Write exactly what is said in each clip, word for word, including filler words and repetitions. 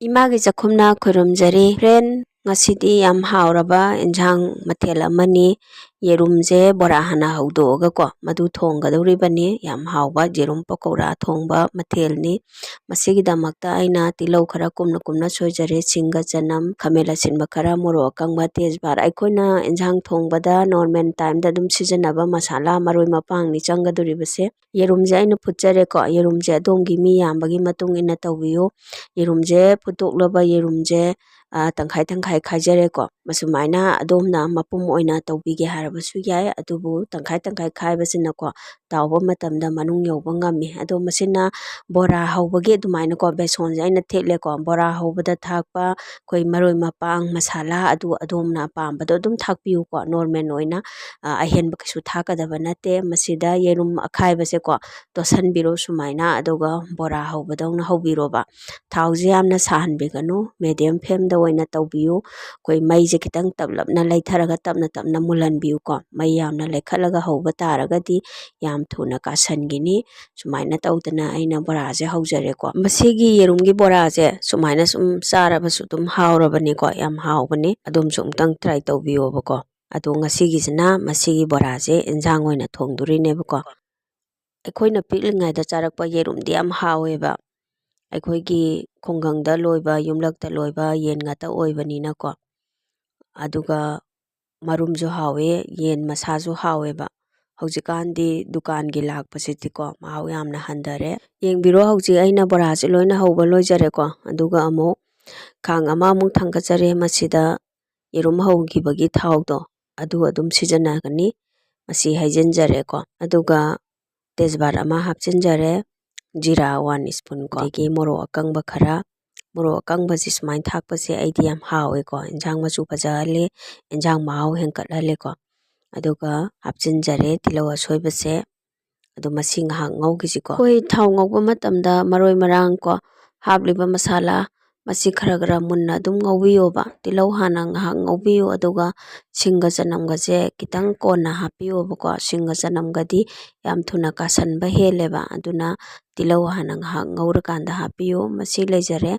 ꯏꯃꯥꯒꯤ ꯆꯥꯛꯈꯨꯝꯅ ꯈꯨꯔꯨꯝꯖꯔꯤ꯫ ꯐ꯭ꯔꯦꯟ, ꯉꯁꯤꯗꯤ ꯌꯥꯝ ꯍꯥꯎꯔꯕ ꯏꯟꯁꯥꯡ ꯃꯊꯦꯜ ꯑꯃꯅꯤ꯫ ꯌꯦꯔꯨꯝꯁꯦ ꯕꯣꯔꯥ ꯍꯥꯟꯅ ꯍꯧꯗꯣꯛꯑꯒꯀꯣ, ꯃꯗꯨ ꯊꯣꯡꯒꯗꯧꯔꯤꯕꯅꯤ꯫ ꯌꯥꯝ ꯍꯥꯎꯕ ꯌꯦꯔꯨꯝ ꯄꯀꯧꯔꯥ ꯊꯣꯡꯕ ꯃꯊꯦꯜꯅꯤ꯫ ꯃꯁꯤꯒꯤꯗꯃꯛꯇ ꯑꯩꯅ ꯇꯤꯜꯍꯧ ꯈꯔ ꯀꯨꯞꯅ ꯀꯨꯞꯅ ꯁꯣꯏꯖꯔꯦ, ꯁꯤꯡꯒ ꯆꯅꯝ, ꯈꯥꯃꯦꯟ ꯑꯁꯤꯟꯕ ꯈꯔ, ꯃꯣꯔꯣꯛ ꯑꯀꯪꯕ, ꯇꯦꯖꯄꯥꯠ꯫ ꯑꯩꯈꯣꯏꯅ ꯏꯟꯁꯥꯡ ꯊꯣꯡꯕꯗ ꯅꯣꯔꯃꯦꯜ ꯇꯥꯏꯝꯗ ꯑꯗꯨꯝ ꯁꯤꯖꯤꯟꯅꯕ ꯃꯁꯥꯂꯥ, ꯃꯔꯣꯏ ꯃꯄꯥꯡꯅꯤ ꯆꯪꯒꯗꯧꯔꯤꯕꯁꯦ꯫ ꯌꯦꯔꯨꯝꯁꯦ ꯑꯩꯅ ꯐꯨꯠꯆꯔꯦꯀꯣ꯫ ꯌꯦꯔꯨꯝꯁꯦ ꯑꯗꯣꯝꯒꯤ ꯃꯤ ꯌꯥꯝꯕꯒꯤ ꯃꯇꯨꯡ ꯏꯟꯅ ꯇꯧꯕꯤꯌꯨ꯫ ꯌꯦꯔꯨꯝꯁꯦ ꯐꯨꯠꯇꯣꯛꯂꯕ ꯌꯦꯔꯨꯝꯁꯦ, ꯑ, ꯇꯪꯈꯥꯏ ꯇꯪꯈꯥꯏ ꯈꯥꯏꯖꯔꯦꯀꯣ꯫ ꯑꯁꯨꯃꯥꯏꯅ ꯑꯗꯣꯝꯅ ꯃꯄꯨꯝ ꯑꯣꯏꯅ ꯇꯧꯕꯤꯒꯦ ꯍꯥꯏꯔꯕꯁꯨ ꯌꯥꯏ, ꯑꯗꯨꯕꯨ ꯇꯪꯈꯥꯏ ꯇꯪꯈꯥꯏ ꯈꯥꯏꯕꯁꯤꯅꯀꯣ, ꯇꯥꯎꯕ ꯃꯇꯝꯗ ꯃꯅꯨꯡ ꯌꯧꯕ ꯉꯝꯃꯤ꯫ ꯑꯗꯣ ꯃꯁꯤꯅ ꯕꯣꯔꯥ ꯍꯧꯕꯒꯤ ꯑꯗꯨꯃꯥꯏꯅꯀꯣ, ꯕꯦꯁꯣꯟꯁꯦ ꯑꯩꯅ ꯊꯤꯠꯂꯦꯀꯣ꯫ ꯕꯣꯔꯥ ꯍꯧꯕꯗ ꯊꯥꯛꯄ ꯑꯩꯈꯣꯏ ꯃꯔꯣꯏ ꯃꯄꯥꯡ, ꯃꯁꯥꯂꯥ, ꯑꯗꯨ ꯑꯗꯣꯝꯅ ꯑꯄꯥꯝꯕꯗꯣ ꯑꯗꯨꯝ ꯊꯥꯛꯄꯤꯌꯨꯀꯣ꯫ ꯅꯣꯔꯃꯦꯜ ꯑꯣꯏꯅ, ꯑ, ꯑꯍꯦꯟꯕ ꯀꯩꯁꯨ ꯊꯥꯛꯀꯗꯕ ꯅꯠꯇꯦ꯫ ꯃꯁꯤꯗ ꯌꯦꯔꯨꯝ ꯑꯈꯥꯏꯕꯁꯦꯀꯣ, ꯇꯣꯠꯁꯟꯕꯤꯔꯣ ꯁꯨꯃꯥꯏꯅ, ꯑꯗꯨꯒ ꯕꯣꯔꯥ ꯍꯧꯕꯗꯧꯅ ꯍꯧꯕꯤꯔꯣꯕ꯫ ꯊꯥꯎꯁꯦ ꯌꯥꯝꯅ ꯁꯥꯍꯟꯕꯤꯒꯅꯨ, ꯃꯦꯗꯤꯌꯝ ꯐ꯭ꯂꯦꯝꯗ ꯑꯣꯏꯅ ꯇꯧꯕꯤꯌꯨ꯫ ꯑꯩꯈꯣꯏ ꯃꯩꯁꯦ ꯈꯤꯇꯪ ꯇꯞꯂꯞꯅ ꯂꯩꯊꯔꯒ ꯇꯞꯅ ꯇꯞꯅ ꯃꯨꯜꯍꯟꯕꯤꯌꯨꯀꯣ꯫ ꯃꯩ ꯌꯥꯝꯅ ꯂꯩꯈꯠꯂꯒ ꯍꯧꯕ ꯇꯥꯔꯒꯗꯤ ꯌꯥꯝ ꯊꯨꯅ ꯀꯥꯁꯟꯈꯤꯅꯤ꯫ ꯁꯨꯃꯥꯏꯅ ꯇꯧꯗꯅ ꯑꯩꯅ ꯕꯣꯔꯥꯁꯦ ꯍꯧꯖꯔꯦꯀꯣ꯫ ꯃꯁꯤꯒꯤ ꯌꯦꯔꯨꯝꯒꯤ ꯕꯣꯔꯥꯁꯦ ꯁꯨꯃꯥꯏꯅ ꯁꯨꯝ ꯆꯥꯔꯕꯁꯨ ꯑꯗꯨꯝ ꯍꯥꯎꯔꯕꯅꯤꯀꯣ, ꯌꯥꯝ ꯍꯥꯎꯕꯅꯤ꯫ ꯑꯗꯨꯝꯁꯨ ꯑꯃꯨꯛꯇꯪ ꯇ꯭ꯔꯥꯏ ꯇꯧꯕꯤꯌꯣꯕꯀꯣ꯫ ꯑꯗꯣ ꯉꯁꯤꯒꯤꯁꯤꯅ ꯃꯁꯤꯒꯤ ꯕꯣꯔꯥꯁꯦ ꯏꯟꯖꯥꯡ ꯑꯣꯏꯅ ꯊꯣꯡꯗꯣꯔꯤꯅꯦꯕꯀꯣ꯫ ꯑꯩꯈꯣꯏꯅ ꯄꯤꯛꯂꯤꯉꯩꯗ ꯆꯥꯔꯛꯄ ꯌꯦꯔꯨꯝꯗꯤ ꯌꯥꯝ ꯍꯥꯎꯋꯦꯕ꯫ ꯑꯩꯈꯣꯏꯒꯤ ꯈꯨꯡꯒꯪꯗ ꯂꯣꯏꯕ, ꯌꯨꯝꯂꯛꯇ ꯂꯣꯏꯕ ꯌꯦꯟ ꯉꯥꯛꯇ ꯑꯣꯏꯕꯅꯤꯅꯀꯣ꯫ ꯑꯗꯨꯒ ꯃꯔꯨꯝꯁꯨ ꯍꯥꯎꯋꯦ, ꯌꯦꯟ ꯃꯁꯥꯁꯨ ꯍꯥꯎꯋꯦꯕ꯫ ꯍꯧꯖꯤꯛꯀꯥꯟꯗꯤ ꯗꯨꯀꯥꯟꯒꯤ ꯂꯥꯛꯄꯁꯤꯗꯤꯀꯣ, ꯃꯍꯥꯎ ꯌꯥꯝꯅ ꯍꯟꯊꯔꯦ꯫ ꯌꯦꯡꯕꯤꯔꯣ, ꯍꯧꯖꯤꯛ ꯑꯩꯅ ꯕꯣꯔꯥꯁꯦ ꯂꯣꯏꯅ ꯍꯧꯕ ꯂꯣꯏꯖꯔꯦꯀꯣ꯫ ꯑꯗꯨꯒ ꯑꯃꯨꯛ ꯈꯥꯡ ꯑꯃ ꯑꯃꯨꯛ ꯊꯥꯡꯒꯠꯆꯔꯦ꯫ ꯃꯁꯤꯗ ꯌꯦꯔꯨꯝ ꯍꯧꯈꯤꯕꯒꯤ ꯊꯥꯎꯗꯣ, ꯑꯗꯨ ꯑꯗꯨꯝ ꯁꯤꯖꯤꯟꯅꯒꯅꯤ꯫ ꯃꯁꯤ ꯍꯩꯖꯤꯟꯖꯔꯦꯀꯣ꯫ ꯑꯗꯨꯒ ꯇꯦꯖꯄꯥꯠ ꯑꯃ ꯍꯥꯞꯆꯤꯟꯖꯔꯦ, ꯖꯤꯔꯥ ꯋꯥꯟ ꯁ꯭ꯄꯨꯟ ꯀꯣ, ꯑꯗꯒꯤ ꯃꯣꯔꯣꯛ ꯑꯀꯪꯕ ꯈꯔ꯫ ꯃꯣꯔꯣꯛ ꯑꯀꯪꯕꯁꯤ ꯁꯨꯃꯥꯏꯅ ꯊꯥꯛꯄꯁꯦ ꯑꯩꯗꯤ ꯌꯥꯝ ꯍꯥꯎꯋꯦꯀꯣ, ꯏꯟꯖꯥꯡ ꯃꯆꯨ ꯐꯖꯍꯜꯂꯦ, ꯏꯟꯖꯥꯡ ꯃꯍꯥꯎ ꯍꯦꯟꯀꯠꯍꯜꯂꯦꯀꯣ꯫ ꯑꯗꯨꯒ ꯍꯥꯞꯆꯤꯟꯖꯔꯦ ꯇꯤꯜꯍꯧ ꯑꯁꯣꯏꯕꯁꯦ꯫ ꯑꯗꯨ ꯃꯁꯤ ꯉꯥꯏꯍꯥꯛ ꯉꯧꯈꯤꯁꯤꯀꯣ꯫ ꯑꯩꯈꯣꯏ ꯊꯥꯎ ꯉꯧꯕ ꯃꯇꯝꯗ ꯃꯔꯣꯏ ꯃꯔꯥꯡ ꯀꯣ, ꯍꯥꯞꯂꯤꯕ ꯃꯁꯥꯂꯥ, ꯃꯁꯤ ꯈꯔ ꯈꯔ ꯃꯨꯟꯅ ꯑꯗꯨꯝ ꯉꯧꯕꯤꯌꯣꯕ꯫ ꯇꯤꯜꯍꯧ ꯍꯥꯟꯅ ꯉꯥꯏꯍꯥꯛ ꯉꯧꯕꯤꯌꯨ, ꯑꯗꯨꯒ ꯁꯤꯡꯒ ꯆꯅꯝꯒꯁꯦ ꯈꯤꯇꯪ ꯀꯣꯟꯅ ꯍꯥꯞꯄꯤꯌꯣꯕꯀꯣ꯫ ꯁꯤꯡꯒ ꯆꯅꯝꯒꯗꯤ ꯌꯥꯝ ꯊꯨꯅ ꯀꯥꯁꯟꯕ ꯍꯦꯜꯂꯦꯕ, ꯑꯗꯨꯅ ꯇꯤꯜꯍꯧ ꯍꯥꯟꯅ ꯉꯥꯏꯍꯥꯛ ꯉꯧꯔꯀꯥꯟꯗ ꯍꯥꯞꯄꯤꯌꯨ꯫ ꯃꯁꯤ ꯂꯩꯖꯔꯦ꯫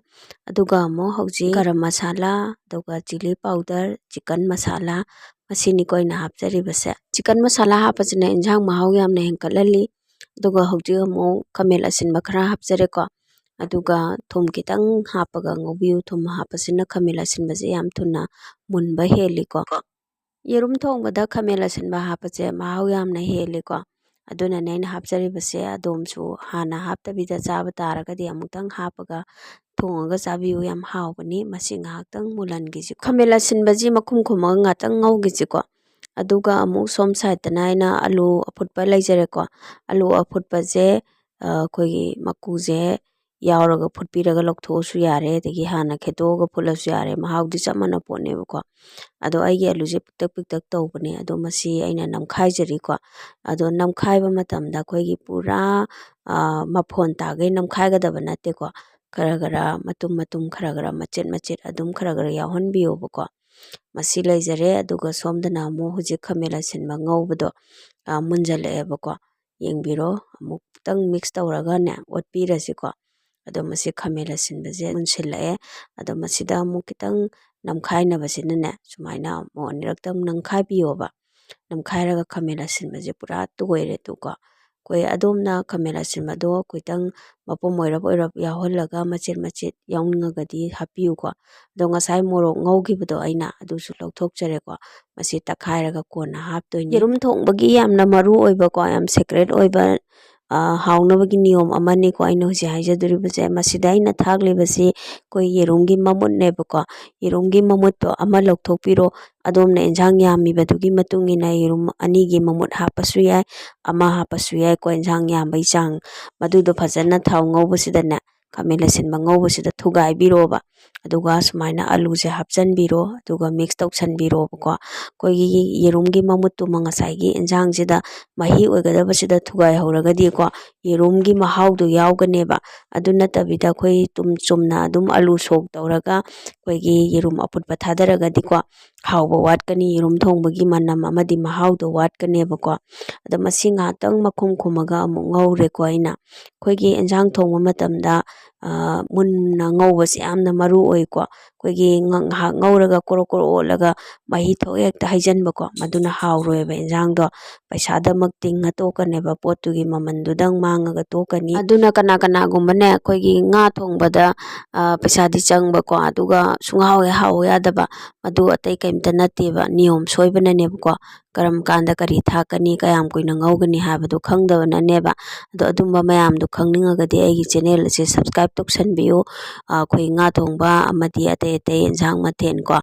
ꯑꯗꯨꯒ ꯑꯃꯨꯛ ꯍꯧꯖꯤꯛ ꯒꯔꯝ ꯃꯁꯥꯂꯥ, ꯑꯗꯨꯒ ꯆꯤꯂꯤ ꯄꯥꯎꯗꯔ, ꯆꯤꯀꯟ ꯃꯁꯥꯂꯥ, ꯃꯁꯤꯅꯤꯀꯣ ꯑꯩꯅ ꯍꯥꯞꯆꯔꯤꯕꯁꯦ꯫ ꯆꯤꯀꯟ ꯃꯁꯥꯂꯥ ꯍꯥꯞꯄꯁꯤꯅ ꯏꯟꯁꯥꯡ ꯃꯍꯥꯎ ꯌꯥꯝꯅ ꯍꯦꯟꯒꯠꯍꯜꯂꯤ꯫ ꯑꯗꯨꯒ ꯍꯧꯖꯤꯛ ꯑꯃꯨꯛ ꯈꯥꯃꯦꯟ ꯑꯁꯤꯟꯕ ꯈꯔ ꯍꯥꯞꯆꯔꯦꯀꯣ꯫ ꯑꯗꯨꯒ ꯊꯨꯝ ꯈꯤꯇꯪ ꯍꯥꯞꯄꯒ ꯉꯧꯕꯤꯌꯨ꯫ ꯊꯨꯝ ꯍꯥꯞꯄꯁꯤꯅ ꯈꯥꯃꯦꯟ ꯑꯁꯤꯟꯕꯁꯦ ꯌꯥꯝ ꯊꯨꯅ ꯃꯨꯟꯕ ꯍꯦꯜꯂꯤꯀꯣ꯫ ꯌꯦꯔꯨꯝ ꯊꯣꯡꯕꯗ ꯈꯥꯃꯦꯟ ꯑꯁꯤꯟꯕ ꯍꯥꯞꯄꯁꯦ ꯃꯍꯥꯎ ꯌꯥꯝꯅ ꯍꯦꯜꯂꯤꯀꯣ꯫ ꯑꯗꯨꯅꯅꯦ ꯑꯩꯅ ꯍꯥꯞꯆꯔꯤꯕꯁꯦ꯫ ꯑꯗꯣꯝꯁꯨ ꯍꯥꯟꯅ ꯍꯥꯞꯇꯕꯤꯗ ꯆꯥꯕ ꯇꯥꯔꯒꯗꯤ ꯑꯃꯨꯛꯇꯪ ꯍꯥꯞꯄꯒ ꯊꯣꯡꯉꯒ ꯆꯥꯕꯤꯌꯨ, ꯌꯥꯝ ꯍꯥꯎꯕꯅꯤ꯫ ꯃꯁꯤ ꯉꯥꯏꯍꯥꯛꯇꯪ ꯃꯨꯜꯍꯟꯈꯤꯁꯤ꯫ ꯈꯥꯃꯦꯟ ꯑꯁꯤꯟꯕꯁꯤ ꯃꯈꯨꯝ ꯈꯨꯝꯃꯒ ꯉꯥꯛꯇꯪ ꯉꯧꯈꯤꯁꯤꯀꯣ꯫ ꯑꯗꯨꯒ ꯑꯃꯨꯛ ꯁꯣꯝ ꯁꯥꯏꯠꯇꯅ ꯑꯩꯅ ꯑꯂꯨ ꯑꯐꯨꯠꯄ ꯂꯩꯖꯔꯦꯀꯣ꯫ ꯑꯂꯨ ꯑꯐꯨꯠꯄꯁꯦ, ꯑ, ꯑꯩꯈꯣꯏꯒꯤ ꯃꯀꯨꯁꯦ ꯌꯥꯎꯔꯒ ꯐꯨꯠꯄꯤꯔꯒ ꯂꯧꯊꯣꯛꯑꯁꯨ ꯌꯥꯔꯦ, ꯑꯗꯒꯤ ꯍꯥꯟꯅ ꯈꯦꯠꯇꯣꯛꯑꯒ ꯐꯨꯠꯂꯁꯨ ꯌꯥꯔꯦ, ꯃꯍꯥꯎꯗꯤ ꯆꯞ ꯃꯥꯟꯅ ꯄꯣꯠꯅꯦꯕꯀꯣ꯫ ꯑꯗꯣ ꯑꯩꯒꯤ ꯑꯂꯨꯁꯦ ꯄꯤꯛꯇꯛ ꯄꯤꯛꯇꯛ ꯇꯧꯕꯅꯦ꯫ ꯑꯗꯣ ꯃꯁꯤ ꯑꯩꯅ ꯅꯝꯈꯥꯏꯖꯔꯤꯀꯣ꯫ ꯑꯗꯣ ꯅꯝꯈꯥꯏꯕ ꯃꯇꯝꯗ ꯑꯩꯈꯣꯏꯒꯤ ꯄꯨꯔꯥ, ꯑ, ꯃꯐꯣꯟ ꯇꯥꯒꯩ ꯅꯝꯈꯥꯏꯒꯗꯕ ꯅꯠꯇꯦꯀꯣ꯫ ꯈꯔ ꯈꯔ ꯃꯇꯨꯝ ꯃꯇꯨꯝ, ꯈꯔ ꯈꯔ ꯃꯆꯦꯠ ꯃꯆꯦꯠ ꯑꯗꯨꯝ ꯈꯔ ꯈꯔ ꯌꯥꯎꯍꯟꯕꯤꯌꯣꯕꯀꯣ꯫ ꯃꯁꯤ ꯂꯩꯖꯔꯦ꯫ ꯑꯗꯨꯒ ꯁꯣꯝꯗꯅ ꯑꯃꯨꯛ ꯍꯧꯖꯤꯛ ꯈꯥꯃꯦꯟ ꯑꯁꯤꯟꯕ ꯉꯧꯕꯗꯣ, ꯑ, ꯃꯨꯟꯖꯜꯂꯛꯑꯦꯕꯀꯣ꯫ ꯌꯦꯡꯕꯤꯔꯣ, ꯑꯃꯨꯛꯇꯪ ꯃꯤꯛꯁ ꯇꯧꯔꯒꯅꯦ ꯑꯣꯠꯄꯤꯔꯁꯤꯀꯣ꯫ ꯑꯗꯣ ꯃꯁꯤ ꯈꯥꯃꯦꯟ ꯑꯁꯤꯟꯕꯁꯦ ꯃꯨꯟꯁꯤꯜꯂꯛꯑꯦ꯫ ꯑꯗꯣ ꯃꯁꯤꯗ ꯑꯃꯨꯛ ꯈꯤꯇꯪ ꯅꯝꯈꯥꯏꯅꯕꯁꯤꯅꯅꯦ, ꯁꯨꯃꯥꯏꯅ ꯑꯃꯨꯛ ꯑꯅꯤꯔꯛꯇꯪ ꯅꯝꯈꯥꯏꯕꯤꯌꯣꯕ꯫ ꯅꯝꯈꯥꯏꯔꯒ ꯈꯥꯃꯦꯟ ꯑꯁꯤꯟꯕꯁꯦ ꯄꯨꯔꯥ ꯇꯣꯏꯔꯦ꯫ ꯑꯗꯨꯀꯣ ꯑꯩꯈꯣꯏ ꯑꯗꯣꯝꯅ ꯈꯥꯃꯦꯟ ꯑꯁꯤꯟꯕꯗꯣ ꯈꯤꯇꯪ ꯃꯄꯨꯝ ꯑꯣꯏꯔꯞ ꯑꯣꯏꯔꯞ ꯌꯥꯎꯍꯜꯂꯒ ꯃꯆꯦꯠ ꯃꯆꯦꯠ ꯌꯥꯎꯅꯤꯡꯉꯒꯗꯤ ꯍꯥꯞꯄꯤꯌꯨꯀꯣ꯫ ꯑꯗꯣ ꯉꯁꯥꯏ ꯃꯣꯔꯣꯛ ꯉꯧꯈꯤꯕꯗꯣ ꯑꯩꯅ ꯑꯗꯨꯁꯨ ꯂꯧꯊꯣꯛꯆꯔꯦꯀꯣ꯫ ꯃꯁꯤ ꯇꯛꯈꯥꯏꯔꯒ ꯀꯣꯟꯅ ꯍꯥꯞꯇꯣꯏꯅꯤ꯫ ꯌꯦꯔꯨꯝ ꯊꯣꯡꯕꯒꯤ ꯌꯥꯝꯅ ꯃꯔꯨ ꯑꯣꯏꯕꯀꯣ, ꯌꯥꯝ ꯁꯦꯀ꯭ꯔꯦꯠ ꯑꯣꯏꯕ, ꯑ, ꯍꯥꯎꯅꯕꯒꯤ ꯅꯤꯌꯣꯝ ꯑꯃꯅꯤꯀꯣ ꯑꯩꯅ ꯍꯧꯖꯤꯛ ꯍꯥꯏꯖꯗꯣꯔꯤꯕꯁꯦ꯫ ꯃꯁꯤꯗ ꯑꯩꯅ ꯊꯥꯛꯂꯤꯕꯁꯤ ꯑꯩꯈꯣꯏ ꯌꯦꯔꯨꯝꯒꯤ ꯃꯃꯨꯠꯅꯦꯕꯀꯣ꯫ ꯌꯦꯔꯨꯝꯒꯤ ꯃꯃꯨꯠꯇꯣ ꯑꯃ ꯂꯧꯊꯣꯛꯄꯤꯔꯣ꯫ ꯑꯗꯣꯝꯅ ꯏꯟꯁꯥꯡ ꯌꯥꯝꯃꯤꯕꯗꯨꯒꯤ ꯃꯇꯨꯡ ꯏꯟꯅ ꯌꯦꯔꯨꯝ ꯑꯅꯤꯒꯤ ꯃꯃꯨꯠ ꯍꯥꯞꯄꯁꯨ ꯌꯥꯏ, ꯑꯃ ꯍꯥꯞꯄꯁꯨ ꯌꯥꯏꯀꯣ꯫ ꯏꯟꯁꯥꯡ ꯌꯥꯝꯕꯒꯤ ꯆꯥꯡ ꯃꯗꯨꯗꯣ ꯐꯖꯅ ꯊꯥꯎ ꯉꯧꯕꯁꯤꯗꯅꯦ, ꯈꯥꯃꯦꯟ ꯑꯁꯤꯟꯕ ꯉꯧꯕꯁꯤꯗ ꯊꯨꯒꯥꯏꯕꯤꯔꯣꯕ꯫ ꯑꯗꯨꯒ ꯁꯨꯃꯥꯏꯅ ꯑꯂꯨꯁꯦ ꯍꯥꯞꯆꯤꯟꯕꯤꯔꯣ, ꯑꯗꯨꯒ ꯃꯤꯛꯁ ꯇꯧꯁꯟꯕꯤꯔꯣꯕꯀꯣ꯫ ꯑꯩꯈꯣꯏꯒꯤ ꯌꯦꯔꯨꯝꯒꯤ ꯃꯃꯨꯠꯇꯨꯃ ꯉꯁꯥꯏꯒꯤ ꯏꯟꯁꯥꯡꯁꯤꯗ ꯃꯍꯤ ꯑꯣꯏꯒꯗꯕꯁꯤꯗ ꯊꯨꯒꯥꯏꯍꯧꯔꯒꯗꯤꯀꯣ, ꯌꯦꯔꯨꯝꯒꯤ ꯃꯍꯥꯎꯗꯣ ꯌꯥꯎꯒꯅꯦꯕ꯫ ꯑꯗꯨ ꯅꯠꯇꯕꯤꯗ ꯑꯩꯈꯣꯏ ꯇꯨꯝ ꯆꯨꯝꯅ ꯑꯗꯨꯝ ꯑꯂꯨ ꯁꯣꯛ ꯇꯧꯔꯒ ꯑꯩꯈꯣꯏꯒꯤ ꯌꯦꯔꯨꯝ ꯑꯐꯨꯠꯄ ꯊꯥꯗꯔꯒꯗꯤꯀꯣ, ꯍꯥꯎꯕ ꯋꯥꯠꯀꯅꯤ, ꯌꯦꯔꯨꯝ ꯊꯣꯡꯕꯒꯤ ꯃꯅꯝ ꯑꯃꯗꯤ ꯃꯍꯥꯎꯗꯣ ꯋꯥꯠꯀꯅꯦꯕꯀꯣ꯫ ꯑꯗꯣ ꯃꯁꯤ ꯉꯥꯏꯍꯥꯛꯇꯪ ꯃꯈꯨꯝ ꯈꯨꯝꯃꯒ ꯑꯃꯨꯛ ꯉꯧꯔꯦꯀꯣ꯫ ꯑꯩꯅ ꯑꯩꯈꯣꯏꯒꯤ ꯑꯦꯟꯁꯥꯡ ꯊꯣꯡꯕ ꯃꯇꯝꯗ, ꯑ, ꯃꯨꯟꯅ ꯉꯧꯕꯁꯦ ꯌꯥꯝꯅ ꯃꯔꯨ ꯑꯣꯏꯀꯣ꯫ ꯑꯩꯈꯣꯏꯒꯤ ꯉ-, ꯉꯥꯏꯍꯥꯛ ꯉꯧꯔꯒ ꯀꯣꯔꯣ ꯀꯣꯔꯣ ꯑꯣꯠꯂꯒ ꯃꯍꯤ ꯊꯣꯛ ꯍꯦꯛꯇ ꯍꯩꯖꯤꯟꯕꯀꯣ, ꯃꯗꯨꯅ ꯍꯥꯎꯔꯣꯏꯕ ꯑꯦꯟꯁꯥꯡꯗꯣ꯫ ꯄꯩꯁꯥꯗꯃꯛ ꯇꯤꯡꯉ ꯇꯣꯛꯀꯅꯦꯕ, ꯄꯣꯠꯇꯨꯒꯤ ꯃꯃꯟꯗꯨꯗꯪ ꯃꯥꯡꯉꯒ ꯇꯣꯛꯀꯅꯤ꯫ ꯑꯗꯨꯅ ꯀꯅꯥ ꯀꯅꯥꯒꯨꯝꯕꯅꯦ, ꯑꯩꯈꯣꯏꯒꯤ ꯉꯥ ꯊꯣꯡꯕꯗ, ꯑ, ꯄꯩꯁꯥꯗꯤ ꯆꯪꯕꯀꯣ, ꯑꯗꯨꯒ ꯁꯨꯡꯍꯥꯎ ꯍꯦꯛ ꯍꯥꯎ ꯌꯥꯗꯕ, ꯃꯗꯨ ꯑꯇꯩ ꯀꯩꯝꯇ ꯅꯠꯇꯦꯕ, ꯅꯤꯌꯣꯝ ꯁꯣꯏꯕꯅꯅꯦꯕꯀꯣ꯫ ꯀꯔꯝ ꯀꯥꯟꯗ ꯀꯔꯤ ꯊꯥꯛꯀꯅꯤ, ꯀꯌꯥꯝ ꯀꯨꯏꯅ ꯉꯧꯒꯅꯤ ꯍꯥꯏꯕꯗꯨ ꯈꯪꯗꯕꯅꯅꯦꯕ꯫ ꯑꯗꯣ ꯑꯗꯨꯝꯕ ꯃꯌꯥꯝꯗꯨ ꯈꯪꯅꯤꯡꯉꯒꯗꯤ ꯑꯩꯒꯤ ꯆꯦꯅꯦꯜ ꯑꯁꯦ subscribe ꯇꯧꯁꯟꯕꯤꯌꯨ꯫ ꯑ, ꯑꯩꯈꯣꯏ ꯉꯥ ꯊꯣꯡꯕ ꯑꯃꯗꯤ ꯑꯇꯩ ꯑꯇꯩ ꯑꯦꯟꯁꯥꯡ ꯃꯊꯦꯜ ꯀꯣ,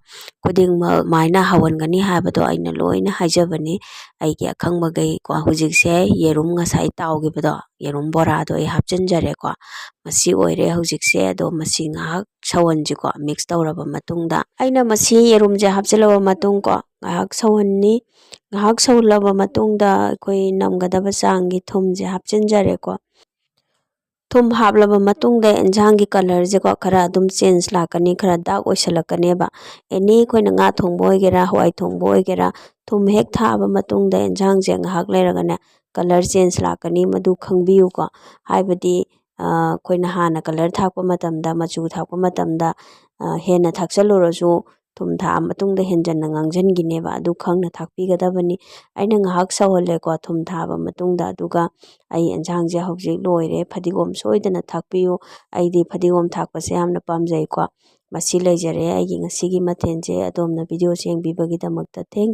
ꯈꯨꯗꯤꯡꯃꯛ ꯃꯥꯏꯅ ꯍꯧꯍꯟꯒꯅꯤ ꯍꯥꯏꯕꯗꯣ ꯑꯩꯅ ꯂꯣꯏꯅ ꯍꯥꯏꯖꯕꯅꯤ꯫ ꯑꯩꯒꯤ ꯑꯈꯪꯕꯈꯩ ꯀꯣ꯫ ꯍꯧꯖꯤꯛꯁꯦ ꯌꯦꯔꯨꯝ ꯉꯁꯥꯏ ꯇꯥꯎꯈꯤꯕꯗꯣ, ꯌꯦꯔꯨꯝ ꯕꯣꯔꯥꯗꯣ ꯑꯩ ꯍꯥꯞꯆꯤꯟꯖꯔꯦꯀꯣ꯫ ꯃꯁꯤ ꯑꯣꯏꯔꯦ ꯍꯧꯖꯤꯛꯁꯦ꯫ ꯑꯗꯣ ꯃꯁꯤ ꯉꯥꯏꯍꯥꯛ ꯁꯧꯍꯟꯁꯤꯀꯣ, mix ꯇꯧꯔꯕ ꯃꯇꯨꯡꯗ꯫ ꯑꯩꯅ ꯃꯁꯤ ꯌꯦꯔꯨꯝꯁꯦ ꯍꯥꯞꯆꯤꯜꯂꯕ ꯃꯇꯨꯡ ꯀꯣ, ꯉꯥꯏꯍꯥꯛ ꯁꯧꯍꯟꯅꯤ꯫ ꯉꯥꯏꯍꯥꯛ ꯁꯧꯍꯜꯂꯕ ꯃꯇꯨꯡꯗ ꯑꯩꯈꯣꯏ ꯅꯝꯒꯗꯕ ꯆꯥꯡꯒꯤ ꯊꯨꯝꯁꯦ ꯍꯥꯞꯆꯤꯟꯖꯔꯦꯀꯣ꯫ ꯊꯨꯝ ꯍꯥꯞꯂꯕ ꯃꯇꯨꯡꯗ ꯑꯦꯟꯁꯥꯡꯒꯤ colourꯁꯦꯀꯣ, ꯈꯔ ꯑꯗꯨꯝ change ꯂꯥꯛꯀꯅꯤ, ꯈꯔ dark ꯑꯣꯏꯁꯜꯂꯛꯀꯅꯦꯕ꯫ Any ꯑꯩꯈꯣꯏꯅ ꯉꯥ ꯊꯣꯡꯕ ꯑꯣꯏꯒꯦꯔꯥ, ꯍꯋꯥꯏ ꯊꯣꯡꯕ ꯑꯣꯏꯒꯦꯔꯥ, ꯊꯨꯝ ꯍꯦꯛ ꯊꯥꯛꯑꯕ ꯃꯇꯨꯡꯗ ꯑꯦꯟꯁꯥꯡꯁꯦ ꯉꯥꯏꯍꯥꯛ ꯂꯩꯔꯒꯅꯦ, colour change ꯂꯥꯛꯀꯅꯤ, ꯃꯗꯨ ꯈꯪꯕꯤꯌꯨꯀꯣ꯫ ꯍꯥꯏꯕꯗꯤ, ꯑ, ꯑꯩꯈꯣꯏꯅ ꯍꯥꯟꯅ colour ꯊꯥꯛꯄ ꯃꯇꯝꯗ, ꯃꯆꯨ ꯊꯥꯛꯄ ꯃꯇꯝꯗ, ꯑ, ꯍꯦꯟꯅ ꯊꯥꯛꯆꯜꯂꯨꯔꯁꯨ ꯊꯨꯝ ꯊꯥꯛꯑ ꯃꯇꯨꯡꯗ ꯍꯦꯟꯖꯟꯅ ꯉꯥꯡꯁꯤꯟꯈꯤꯅꯦꯕ꯫ ꯑꯗꯨ ꯈꯪꯅ ꯊꯥꯛꯄꯤꯒꯗꯕꯅꯤ꯫ ꯑꯩꯅ ꯉꯥꯏꯍꯥꯛ ꯁꯧꯍꯜꯂꯦꯀꯣ ꯊꯨꯝ ꯊꯥꯛꯑꯕ ꯃꯇꯨꯡꯗ꯫ ꯑꯗꯨꯒ ꯑꯩ ꯑꯦꯟꯁꯥꯡꯁꯦ ꯍꯧꯖꯤꯛ ꯂꯣꯏꯔꯦ꯫ ꯐꯗꯤꯒꯣꯝ ꯁꯣꯏꯗꯅ ꯊꯥꯛꯄꯤꯌꯨ꯫ ꯑꯩꯗꯤ ꯐꯗꯤꯒꯣꯝ ꯊꯥꯛꯄꯁꯦ ꯌꯥꯝꯅ ꯄꯥꯝꯖꯩꯀꯣ꯫ ꯃꯁꯤ ꯂꯩꯖꯔꯦ ꯑꯩꯒꯤ ꯉꯁꯤꯒꯤ ꯃꯊꯦꯜꯁꯦ꯫ ꯑꯗꯣꯝꯅ videoꯁꯦ ꯌꯦꯡꯕꯤꯕꯒꯤꯗꯃꯛꯇ thank you꯫